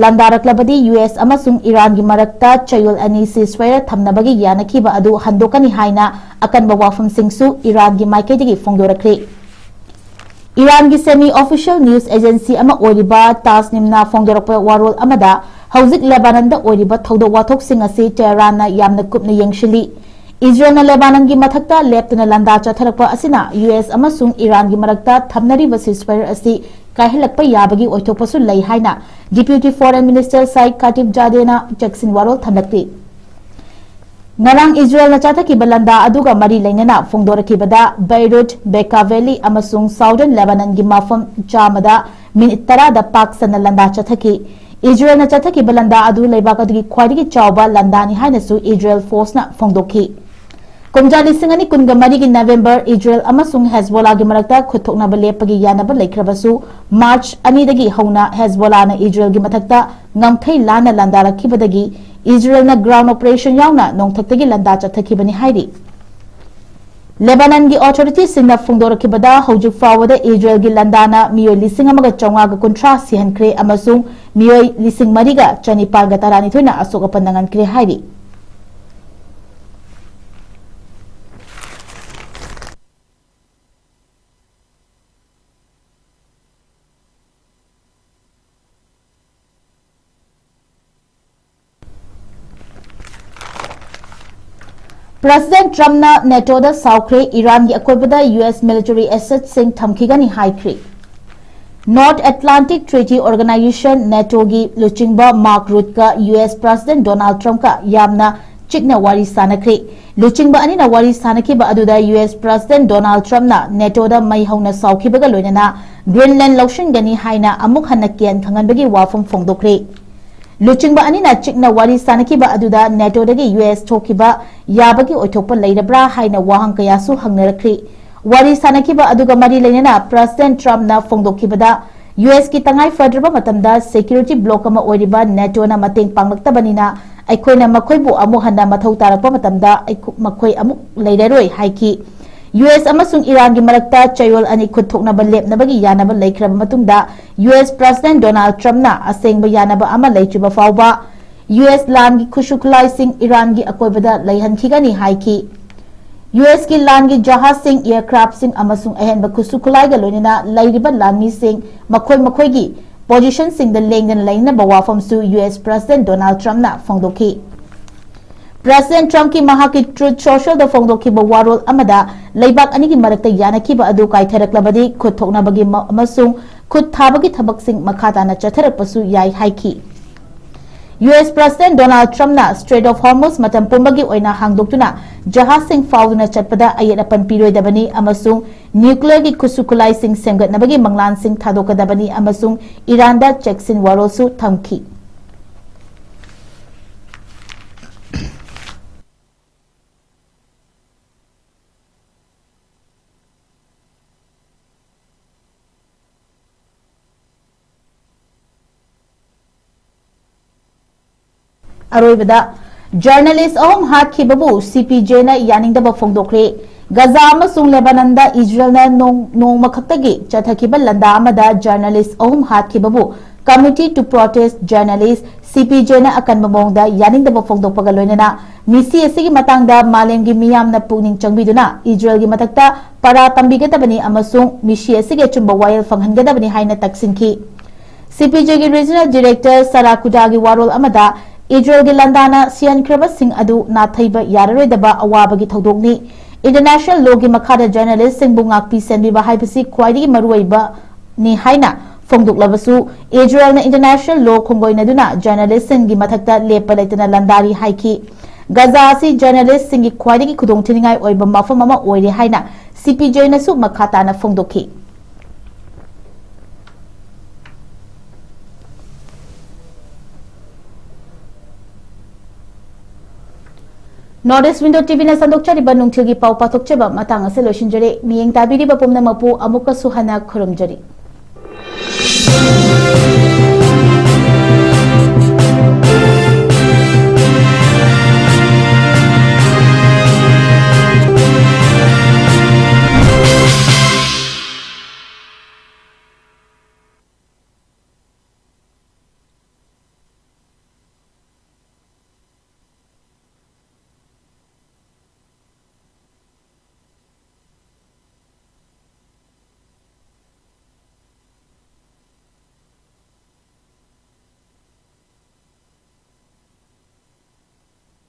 ꯂꯥꯟꯗꯥꯔꯛꯂꯕꯗꯤ ꯌꯨ ꯑꯦꯁ ꯑꯃꯁꯨꯡ ꯏꯔꯥꯟꯒꯤ ꯃꯔꯛꯇ ꯆꯌꯣꯜ ꯑꯅꯤ ceasefire ꯊꯝꯅꯕꯒꯤ ꯌꯥꯅꯈꯤꯕ ꯑꯗꯨ ꯍꯟꯗꯣꯛꯀꯅꯤ ꯍꯥꯏꯅ ꯑꯀꯟꯕ ꯋꯥꯐꯝꯁꯤꯡꯁꯨ ꯏꯔꯥꯟꯒꯤ ꯃꯥꯏꯀꯩꯗꯒꯤ ꯐꯣꯡꯗꯣꯔꯛꯈ꯭ꯔꯦ꯫ ꯏꯔꯥꯟꯒꯤ semi official news agency ꯑꯃ ꯑꯣꯏꯔꯤꯕ ꯇꯥꯁꯅꯤꯝꯅ ꯐꯣꯡꯗꯣꯔꯛꯄ ꯋꯥꯔꯣꯜ ꯑꯃꯗ, ꯍꯧꯖꯤꯛ ꯂꯦꯕꯥꯅꯟꯗ ꯑꯣꯏꯔꯤꯕ ꯊꯧꯗꯣꯛ ꯋꯥꯊꯣꯛꯁꯤꯡ ꯑꯁꯤ ꯇꯦꯍꯔꯥꯟꯅ ꯌꯥꯝꯅ ꯀꯨꯞꯅ ꯌꯦꯡꯁꯤꯜꯂꯤ꯫ ꯏꯖꯔꯦꯜꯅ ꯂꯦꯕꯥꯅꯟꯒꯤ ꯃꯊꯛꯇ ꯂꯦꯞꯇꯅ ꯂꯥꯟꯗꯥ ꯆꯠꯊꯔꯛꯄ ꯑꯁꯤꯅ ꯌꯨ ꯑꯦꯁ ꯑꯃꯁꯨꯡ ꯏꯔꯥꯟꯒꯤ ꯃꯔꯛꯇ ꯊꯝꯅꯔꯤꯕ ceasefire ꯑꯁꯤ ꯀꯥꯏꯍꯜꯂꯛꯄ ꯌꯥꯕꯒꯤ ꯑꯣꯏꯊꯣꯛꯄꯁꯨ ꯂꯩ ꯍꯥꯏꯅ Deputy Foreign Minister ꯁꯥꯏꯗ ꯈꯥꯇꯤꯕ ꯖꯥꯗꯦꯅ ꯆꯦꯛꯁꯤꯟ ꯋꯥꯔꯣꯜ ꯊꯝꯂꯛꯂꯤ꯫ ꯉꯔꯥꯡ ꯏꯖꯔꯦꯜꯅ ꯆꯠꯊꯈꯤꯕ ꯂꯥꯟꯗꯥ ꯑꯗꯨꯒ ꯃꯔꯤ ꯂꯩꯅꯅ ꯐꯣꯡꯗꯣꯔꯛꯈꯤꯕꯗ, ꯕꯩꯔꯨꯠ, ꯕꯦꯀꯥ ꯚꯦꯂꯤ ꯑꯃꯁꯨꯡ Southern ꯂꯦꯕꯥꯅꯟꯒꯤ ꯃꯐꯝ ꯆꯥꯝꯃꯗ ꯃꯤꯅꯤꯠ ꯇꯔꯥꯗ ꯄꯥꯛ ꯁꯟꯅ ꯂꯥꯟꯗꯥ ꯆꯠꯊꯈꯤ꯫ ꯏꯖꯔꯦꯜꯅ ꯆꯠꯊꯈꯤꯕ ꯂꯥꯟꯗꯥ ꯑꯗꯨ ꯂꯩꯕꯥꯛ ꯑꯗꯨꯒꯤ ꯈ꯭ꯋꯥꯏꯗꯒꯤ ꯆꯥꯎꯕ ꯂꯥꯟꯗꯥꯅꯤ ꯍꯥꯏꯅꯁꯨ ꯏꯖꯔꯦꯜ ꯐꯣꯔꯁꯅ ꯐꯣꯡꯗꯣꯛꯈꯤ꯫ ꯀꯨꯝꯖꯥ ꯂꯤꯁꯤꯡ ꯑꯅꯤ ꯀꯨꯟꯒ ꯃꯔꯤꯒꯤ ꯅꯕꯦꯝꯕꯔ ꯏꯖꯔꯦꯜ ꯑꯃꯁꯨꯡ ꯍꯦꯖꯕꯣꯂꯥꯒꯤ ꯃꯔꯛꯇ ꯈꯨꯠꯊꯣꯛꯅꯕ ꯂꯦꯞꯄꯒꯤ ꯌꯥꯅꯕ ꯂꯩꯈ꯭ꯔꯕꯁꯨ, ꯃꯥꯔꯆ ꯑꯅꯤꯗꯒꯤ ꯍꯧꯅ ꯍꯦꯖꯕꯣꯂꯥꯅ ꯏꯖꯔꯦꯜꯒꯤ ꯃꯊꯛꯇ ꯉꯝꯈꯩ ꯂꯥꯟꯅ ꯂꯥꯟꯗꯥꯔꯛꯈꯤꯕꯗꯒꯤ ꯏꯖꯔꯦꯜꯅ ground operation ꯌꯥꯎꯅ ꯅꯣꯡꯊꯛꯇꯒꯤ ꯂꯥꯟꯗꯥ ꯆꯠꯊꯈꯤꯕꯅꯤ ꯍꯥꯏꯔꯤ꯫ ꯂꯦꯕꯥꯅꯟꯒꯤ ꯑꯣꯊꯣꯔꯤꯇꯤꯁꯤꯡꯅ ꯐꯣꯡꯗꯣꯔꯛꯈꯤꯕꯗ, ꯍꯧꯖꯤꯛ ꯐꯥꯎꯕꯗ ꯏꯖꯔꯦꯜꯒꯤ ꯂꯥꯟꯗꯥꯅ ꯃꯤꯑꯣꯏ ꯂꯤꯁꯤꯡ ꯑꯃꯒ ꯆꯥꯝꯃꯉꯥꯒ ꯀꯨꯟꯊ꯭ꯔꯥ ꯁꯤꯍꯟꯈ꯭ꯔꯦ ꯑꯃꯁꯨꯡ ꯃꯤꯑꯣꯏ ꯂꯤꯁꯤꯡ ꯃꯔꯤꯒ ꯆꯅꯤꯄꯥꯟꯒ ꯇꯔꯥꯅꯤꯊꯣꯏꯅ ꯑꯁꯣꯛ ꯑꯄꯟ ꯅꯪꯍꯟꯈ꯭ꯔꯦ ꯍꯥꯏꯔꯤ꯫ ꯄ꯭ꯔꯦꯁꯤꯗꯦꯟꯠ ꯇ꯭ꯔꯝꯞꯅ ꯅꯦꯇꯣꯗ ꯁꯥꯎꯈ꯭ꯔꯦ, ꯏꯔꯥꯟꯒꯤ ꯑꯀꯣꯏꯕꯗ ꯌꯨ ꯑꯦꯁ military assetꯁꯤꯡ ꯊꯝꯈꯤꯒꯅꯤ ꯍꯥꯏꯈ꯭ꯔꯤ꯫ North Atlantic Treaty Organization, ꯅꯦꯇꯣꯒꯤ ꯂꯨꯆꯤꯡꯕ ꯃꯥꯔꯛ ꯔꯨꯠꯀ ꯌꯨ ꯑꯦꯁ ꯄ꯭ꯔꯦꯁꯤꯗꯦꯟꯠ ꯗꯣꯅꯥꯜꯗ ꯇ꯭ꯔꯝꯞꯀ ꯌꯥꯝꯅ ꯆꯤꯛꯅ ꯋꯥꯔꯤ ꯁꯥꯅꯈ꯭ꯔꯦ꯫ ꯂꯨꯆꯤꯡꯕ ꯑꯅꯤꯅ ꯋꯥꯔꯤ ꯁꯥꯅꯈꯤꯕ ꯑꯗꯨꯗ ꯌꯨ ꯑꯦꯁ ꯄ꯭ꯔꯦꯁꯤꯗꯦꯟꯠ ꯗꯣꯅꯥꯜꯗ ꯇ꯭ꯔꯝꯞꯅ ꯅꯦꯇꯣꯗ ꯃꯩ ꯍꯧꯅ ꯁꯥꯎꯈꯤꯕꯒ ꯂꯣꯏꯅꯅ ꯒ꯭ꯔꯤꯟꯂꯦꯟ ꯂꯧꯁꯤꯟꯒꯅꯤ ꯍꯥꯏꯅ ꯑꯃꯨꯛ ꯍꯟꯅ ꯀꯤꯌꯥꯟ ꯈꯪꯍꯟꯕꯒꯤ ꯋꯥꯐꯝ ꯐꯣꯡꯗꯣꯛꯈ꯭ꯔꯦ꯫ ꯂꯨꯆꯤꯡꯕ ꯑꯅꯤꯅ ꯆꯤꯛꯅ ꯋꯥꯔꯤ ꯁꯥꯅꯈꯤꯕ ꯑꯗꯨꯗ ꯅꯦꯇꯣꯗꯒꯤ ꯌꯨ ꯑꯦꯁ ꯊꯣꯛꯈꯤꯕ ꯌꯥꯕꯒꯤ ꯑꯣꯏꯊꯣꯛꯄ ꯂꯩꯔꯕ꯭ꯔꯥ ꯍꯥꯏꯅ ꯋꯥꯍꯪ ꯀꯌꯥꯁꯨ ꯍꯪꯅꯔꯛꯈ꯭ꯔꯤ꯫ ꯋꯥꯔꯤ ꯁꯥꯅꯈꯤꯕ ꯑꯗꯨꯒ ꯃꯔꯤ ꯂꯩꯅꯅ ꯄ꯭ꯔꯦꯁꯤꯗꯦꯟꯠ ꯇ꯭ꯔꯝꯞꯅ ꯐꯣꯡꯗꯣꯛꯈꯤꯕꯗ, ꯌꯨ ꯑꯦꯁꯀꯤ ꯇꯉꯥꯏ ꯐꯗ꯭ꯔꯕ ꯃꯇꯝꯗ security bloc ꯑꯃ ꯑꯣꯏꯔꯤꯕ ꯅꯦꯇꯣꯅ ꯃꯇꯦꯡ ꯄꯥꯡꯂꯛꯇꯕꯅꯤꯅ, ꯑꯩꯈꯣꯏꯅ ꯃꯈꯣꯏꯕꯨ ꯑꯃꯨꯛ ꯍꯟꯅ ꯃꯊꯧ ꯇꯥꯔꯛꯄ ꯃꯇꯝꯗ ꯑꯩꯈꯣ-, ꯃꯈꯣꯏ ꯑꯃꯨꯛ ꯂꯩꯔꯔꯣꯏ ꯍꯥꯏꯈꯤ꯫ ꯌꯨ ꯑꯦꯁ ꯑꯃꯁꯨꯡ ꯏꯔꯥꯟꯒꯤ ꯃꯔꯛꯇ ꯆꯌꯣꯜ ꯑꯅꯤ ꯈꯨꯠ ꯊꯣꯛꯅꯕ ꯂꯦꯞꯅꯕꯒꯤ ꯌꯥꯅꯕ ꯂꯩꯈ꯭ꯔꯕ ꯃꯇꯨꯡꯗ, ꯌꯨ ꯑꯦꯁ ꯄ꯭ꯔꯦꯁꯤꯗꯦꯟꯠ ꯗꯣꯅꯥꯜꯗ ꯇ꯭ꯔꯝꯞꯅ ꯑꯁꯦꯡꯕ ꯌꯥꯅꯕ ꯑꯃ ꯂꯩꯇ꯭ꯔꯤꯕ ꯐꯥꯎꯕ ꯌꯨ ꯑꯦꯁ ꯂꯥꯟꯒꯤ ꯈꯨꯠꯁꯨ ꯈꯨꯠꯂꯥꯏꯁꯤꯡ ꯏꯔꯥꯟꯒꯤ ꯑꯀꯣꯏꯕꯗ ꯂꯩꯍꯟꯈꯤꯒꯅꯤ ꯍꯥꯏꯈꯤ꯫ ꯌꯨ ꯑꯦꯁꯀꯤ ꯂꯥꯟꯒꯤ ꯖꯍꯥꯖꯁꯤꯡ, ꯑꯦꯌꯔꯀ꯭ꯔꯥꯐꯁꯤꯡ ꯑꯃꯁꯨꯡ ꯑꯍꯦꯟꯕ ꯈꯨꯠꯁꯨ ꯈꯨꯠꯂꯥꯏꯒ ꯂꯣꯏꯅꯅ ꯂꯩꯔꯤꯕ ꯂꯥꯟꯃꯤꯁꯤꯡ ꯃꯈꯣꯏ ꯃꯈꯣꯏꯒꯤ ꯄꯣꯖꯤꯁꯟꯁꯤꯡꯗ ꯂꯦꯡꯗꯅ ꯂꯩꯅꯅꯕ ꯋꯥꯐꯝꯁꯨ ꯌꯨ ꯑꯦꯁ ꯄ꯭ꯔꯦꯁꯤꯗꯦꯟꯠ ꯗꯣꯅꯥꯜꯗ ꯇ꯭ꯔꯝꯞꯅ ꯐꯣꯡꯗꯣꯛꯈꯤ꯫ ꯄ꯭ꯔꯦꯁꯤꯗꯦꯟꯠ ꯇ꯭ꯔꯝꯞꯀꯤ ꯃꯍꯥꯛꯀꯤ ꯇ꯭ꯔꯨꯊ ꯁꯣꯁꯤꯌꯦꯜꯗ ꯐꯣꯡꯗꯣꯛꯈꯤꯕ ꯋꯥꯔꯣꯜ ꯑꯃꯗ, ꯂꯩꯕꯥꯛ ꯑꯅꯤꯒꯤ ꯃꯔꯛꯇ ꯌꯥꯅꯈꯤꯕ ꯑꯗꯨ ꯀꯥꯏꯊꯔꯛꯂꯕꯗꯤ ꯈꯨꯠ ꯊꯣꯛꯅꯕꯒꯤ ꯃ-, ꯑꯃꯁꯨꯡ ꯈꯨꯠ ꯊꯥꯕꯒꯤ ꯊꯕꯛꯁꯤꯡ ꯃꯈꯥ ꯇꯥꯅ ꯆꯠꯊꯔꯛꯄꯁꯨ ꯌꯥꯏ ꯍꯥꯏꯈꯤ꯫ ꯌꯨ ꯑꯦꯁ ꯄ꯭ꯔꯦꯁꯤꯗꯦꯟꯠ ꯗꯣꯅꯥꯜꯗ ꯇ꯭ꯔꯝꯞꯅ ꯁ꯭ꯇ꯭ꯔꯦꯠ ꯑꯣꯐ ꯍꯣꯔꯃꯨꯖ ꯃꯇꯝ ꯄꯨꯝꯕꯒꯤ ꯑꯣꯏꯅ ꯍꯥꯡꯗꯣꯛꯇꯨꯅ ꯖꯍꯥꯖꯁꯤꯡ ꯐꯥꯎꯗꯨꯅ ꯆꯠꯄꯗ ꯑꯌꯦꯠ ꯑꯄꯟ ꯄꯤꯔꯣꯏꯗꯕꯅꯤ ꯑꯃꯁꯨꯡ ꯅ꯭ꯌꯨꯀ꯭ꯂꯤꯌꯔꯒꯤ ꯈꯨꯠꯁꯨ ꯈꯨꯠꯂꯥꯏꯁꯤꯡ ꯁꯦꯝꯒꯠꯅꯕꯒꯤ ꯃꯪꯂꯥꯟꯁꯤꯡ ꯊꯥꯗꯣꯛꯀꯗꯕꯅꯤ ꯑꯃꯁꯨꯡ ꯏꯔꯥꯟꯗ ꯆꯦꯛꯁꯤꯟ ꯋꯥꯔꯣꯜꯁꯨ ꯊꯝꯈꯤ꯫ ꯑꯔꯣꯏꯕꯗ, ꯖꯔꯅꯦꯂꯤꯁ꯭ꯠ ꯑꯍꯨꯝ ꯍꯥꯠꯈꯤꯕꯕꯨ ꯁꯤ ꯄꯤ ꯖꯦꯅ ꯌꯥꯅꯤꯡꯗꯕ ꯐꯣꯡꯗꯣꯛꯈ꯭ꯔꯦ꯫ ꯒꯖꯥ ꯑꯃꯁꯨꯡ ꯂꯦꯕꯥꯅꯟꯗ ꯏꯖꯔꯦꯜꯅ ꯅꯣꯡ-, ꯅꯣꯡꯃ ꯈꯛꯇꯒꯤ ꯆꯠꯊꯈꯤꯕ ꯂꯥꯟꯗꯥ ꯑꯃꯗ ꯖꯔꯅꯦꯂꯤꯁ꯭ꯠ ꯑꯍꯨꯝ ꯍꯥꯠꯈꯤꯕꯕꯨ Committee to Protest Journalists, ꯁꯤ ꯄꯤ ꯖꯦꯅ ꯑꯀꯟꯕ ꯃꯑꯣꯡꯗ ꯌꯥꯅꯤꯡꯗꯕ ꯐꯣꯡꯗꯣꯛꯄꯒ ꯂꯣꯏꯅꯅ ꯃꯤꯁꯤ ꯑꯁꯤꯒꯤ ꯃꯇꯥꯡꯗ ꯃꯥꯂꯦꯝꯒꯤ ꯃꯤꯌꯥꯝꯅ ꯄꯨꯛꯅꯤꯡ ꯆꯪꯕꯤꯗꯨꯅ ꯏꯖꯔꯦꯜꯒꯤ ꯃꯊꯛꯇ ꯄꯥꯔꯥ ꯇꯝꯕꯤꯒꯗꯕꯅꯤ ꯑꯃꯁꯨꯡ ꯃꯤꯁꯤ ꯑꯁꯤꯒꯤ ꯑꯆꯨꯝꯕ ꯋꯥꯌꯦꯜ ꯐꯪꯍꯟꯒꯗꯕꯅꯤ ꯍꯥꯏꯅ ꯇꯛꯁꯤꯟꯈꯤ꯫ ꯁꯤ ꯄꯤ ꯖꯦꯒꯤ Regional Director ꯁꯥꯔꯥ ꯀꯨꯗꯥꯒꯤ ꯋꯥꯔꯣꯜ ꯑꯃꯗ, ꯏꯖꯔꯦꯜꯒꯤ ꯂꯥꯟꯗꯥꯅ ꯁꯤꯍꯟꯈ꯭ꯔꯕꯁꯤꯡ ꯑꯗꯨ ꯅꯥꯊꯩꯕ ꯌꯥꯔꯔꯣꯏꯗꯕ ꯑꯋꯥꯕꯒꯤ ꯊꯧꯗꯣꯛꯅꯤ꯫ International lawꯒꯤ ꯃꯈꯥꯗ ꯖꯔꯅꯦꯂꯤꯁ꯭ꯠꯁꯤꯡꯕꯨ ꯉꯥꯛꯄꯤ ꯁꯦꯟꯕꯤꯕ ꯍꯥꯏꯕꯁꯤ ꯈ꯭ꯋꯥꯏꯗꯒꯤ ꯃꯔꯨꯑꯣꯏꯕꯅꯤ ꯍꯥꯏꯅ ꯐꯣꯡꯗꯣꯛꯂꯕꯁꯨ, ꯏꯖꯔꯦꯜꯅ international law ꯈꯣꯡꯒꯣꯏꯅꯗꯨꯅ ꯖꯔꯅꯦꯂꯤꯁ꯭ꯠꯁꯤꯡꯒꯤ ꯃꯊꯛꯇ ꯂꯦꯞꯄ ꯂꯩꯇꯅ ꯂꯥꯟꯗꯥꯔꯤ ꯍꯥꯏꯈꯤ꯫ ꯒꯖꯥ ꯑꯁꯤ ꯖꯔꯅꯦꯂꯤꯁ꯭ꯠꯁꯤꯡꯒꯤ ꯈ꯭ꯋꯥꯏꯗꯒꯤ ꯈꯨꯗꯣꯡꯊꯤꯅꯤꯡꯉꯥꯏ ꯑꯣꯏꯕ ꯃꯐꯝ ꯑꯃ ꯑꯣꯏꯔꯦ ꯍꯥꯏꯅ ꯁꯤ ꯄꯤ ꯖꯦꯅꯁꯨ ꯃꯈꯥ ꯇꯥꯅ ꯐꯣꯡꯗꯣꯛꯈꯤ꯫ North East Window ꯇꯤ ꯚꯤꯅ ꯁꯟꯗꯣꯛꯆꯔꯤꯕ ꯅꯨꯡꯊꯤꯜꯒꯤ ꯄꯥꯎ ꯄꯥꯊꯣꯛꯆꯕ ꯃꯇꯥꯡ ꯑꯁꯤ ꯂꯣꯏꯁꯤꯟꯖꯔꯦ꯫ ꯃꯤꯠꯌꯦꯡ ꯇꯥꯕꯤꯔꯤꯕ ꯄꯨꯝꯅꯃꯛꯄꯨ ꯑꯃꯨꯛꯀꯁꯨ ꯍꯟꯅ ꯈꯨꯔꯨꯝꯖꯔꯤ꯫